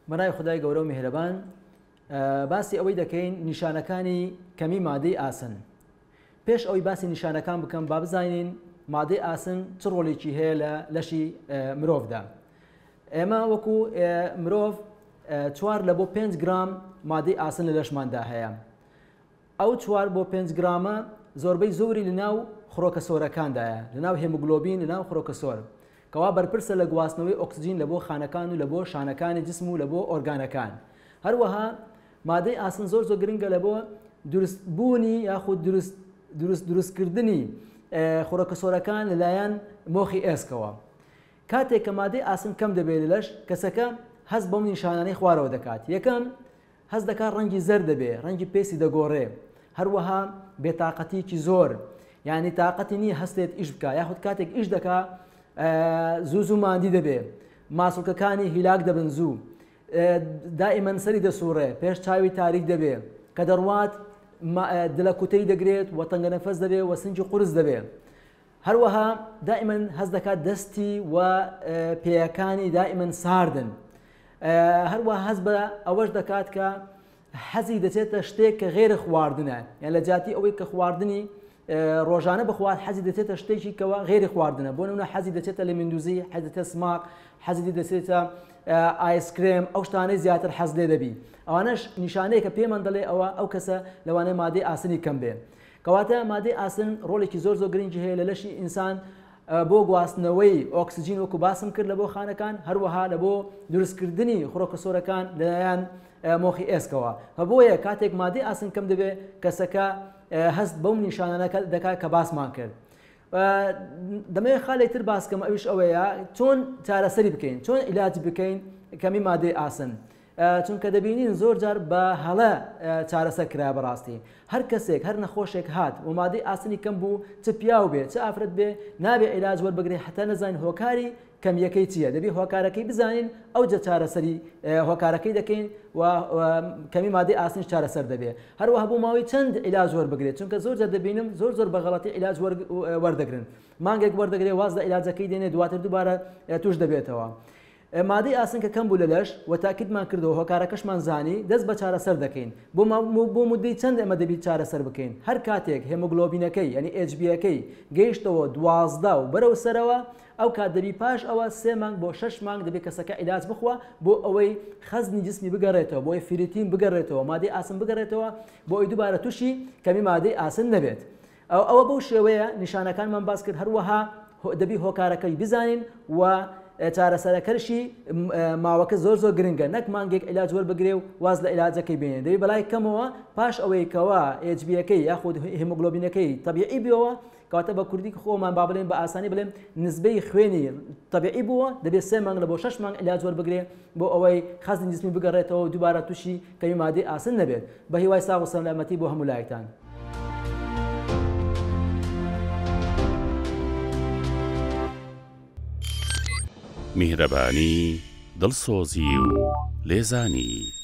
بەناوی خودای گەورە و میهرەبان باسی ئەوەی دەکەین نیشانەکانی کەمی مادەی ئاسن پێش ئەوەی باسی نیشانەکان بکەم با بزانین مادەی ئاسن چ ڕۆڵێکی هەیە لە لەشی مرۆڤدا ئێمە وەکو مرۆڤ چوار لە بۆ 5 گرام مادەی ئاسن لە لەشماندا هەیە ئەو چوار بۆ پێنج گرامە زۆربەی زۆری لەناو خڕۆکە سۆرەکاندایە، لەناو هێموگلۆبین لەناو خڕۆکە سۆر، کەوا بەرپرسە لە گواستنەوەی ئۆکسجین لەبۆ خانەکان و لەبۆ شانەکانی جسم و لەبۆ ئۆرگانەکان. هەروەها مادەی ئاسن زۆر زۆر گرنگە لەبۆ دروست بوونی یاخود دروست دروست دروستکردنی خڕۆکە سۆرەکان لەلایەن مۆخی ئێسکەوە. کاتێک کە مادەی ئاسن کەم دەبێت لە لەش، کەسەکە هەست بەم نیشانانەی خوارەوە دەکات، یەکەم، هەست دەکات ڕەنگی زەرد دەبێ، ڕەنگی پێستی دەگۆڕێ، هەروەها بێتاقەتییەکی زۆر، یانی تاقەتی نییە هەستێت ئیش بکا، یاخود کاتێک ئیش دەکا زوو زوو ماندی دەبێ، ماسوڵکەکانی هیلاک دەبن زوو، دائیمەن سەری دەسوڕێ، پێش چاوی تاریک دەبێ، کە دەڕوات دلەکوتەی دەگرێت و تەنگەنەفەس دەبێ و سنگی قورس دەبێ. هەروەها دائیمەن هەست دەکات دەستی و پێیەکانی دائیمەن ساردن. هەروەها هەست بە ئەوەش دەکات کە حەزی دەچێتە شتێک کە غێرە خواردنە، یان لە جیاتی ئەوەی کە خواردنی ڕۆژانە بخوات حەزی دەچێتە شتێکی کەەوە غێری خواردنە، بۆ نمونە حەزی دەچێتە لە مندوزی، حەزی دەچێتە سماق، حەزی دەچێتە ئایسکرێم، ئەو شتانەی زیاتر حەز لێ دەبی. ئەوانەش نیشانەیە کە پێمان دەڵێ ئەوە ئەو کەسە لەوانەیە مادەی ئاسنی کەم بێ. کەواتە مادەی ئاسن ڕۆڵێکی زۆر زۆر گرنگی هەیە لە لەشی ئینسان بۆ گواستنەوەی ئۆکسجین وەکو باسم کرد لە بۆ خانەکان، هەروەها لە بۆ دروستکردنی خڕۆکە سۆرەکان لەلایەن مۆخی ئێسکەوە. هە بۆیە کاتێک مادەی ئاسن کەم دەبێت کەسەکە هەست بەو نیشانانە دەکات کە باسمان کرد. دەمەوێت خالێک تر باس کەم ئەویش ئەوەیە چۆن چارەسەری بکەین، چۆن عیلاج بکەین کەمی مادەی ئاسن. چونکە دەبینین زۆر جار بە هەڵە چارەسەر کرا بەڕاستی هەر کەسێک هەر نەخۆشێک هات و مادەی ئاسنی کەم بوو چ پیاو بێ چ ئافرەت بێ نابێ عیلاج وەربگرێ هەتا نەزانین هۆکاری کەمیەکەی چییە دەبی هۆکارەکەی بزانین ئەوجە چارەسەری هۆکارەکەی دەکەین و کەمی مادەی ئاسنیش چارەسەر دەبێ هەروەها بۆ ماوەی چەند عیلاج وەربگرێت چونکە زۆر جار دەبینم زۆر زۆر بە غەڵەتی عیلاج وەردەگرن مانگێک وەردەگرێ واز لە عیلاجەکەی دێنێ دواتر دووبارە توش دەبێتەوە. مادەی ئاسن کە کەم بوو لە لەش و تاکیدمان کردەوە هۆکارەکەشمان زانی دەست بە چارەسەر دەکەین بۆ بۆ مودەی چەند ئێمە دەبی چارەسەر بکەین هەر کاتێک هێمۆگلۆبینەکەی یانی HB ەکەی گەیشتەوە 12 و بەرەو سەرەوە ئەو کات دەبی پاش ئەوە سێ مانگ بۆ شەش مانگ دەبی کەسەکە عیلاج بخوا بۆ ئەوەی خەزنی جسمی بگەڕێتەوە بۆی فیریتین بگەڕێتەوە مادەی ئاسن بگەڕێتەوە بۆ ئەوی دووبارە تووشی کەمی مادەی ئاسن نەبێت ئەوە بەو شێوەیە نیشانەکانمان باس کرد، هەروەها دەبی هۆکارەکەی بزانین و چارەسەرەکەشی ماوەکە زۆر زۆر گرنگە نەک مانگێک عیلاج وەربگرێ و واز لە عیلاجەکەی بێنێ دەبی بەلای کەمەوە پاش ئەوەی کەوا HB ەکەی یاخود هێمۆگلۆبینەکەی تەبیعی بووە کەواتە بە کوردی خۆمان با بڵێن بە ئاسانی بڵێن نسبەی خوێنی تەبیعی بووە دەبێت سێ مانگ لە بۆ شەش مانگ عیلاج وەربگرێ بۆ ئەوەی خەزنی جسمی بگەڕێتەوە و دووبارە تووشی کەمی مادەی ئاسن نەبێت بە هیوای ساغ و سەلامەتی بۆ هەموو لایەکتان. میهرەبانی، دڵسۆزی و لێزانی.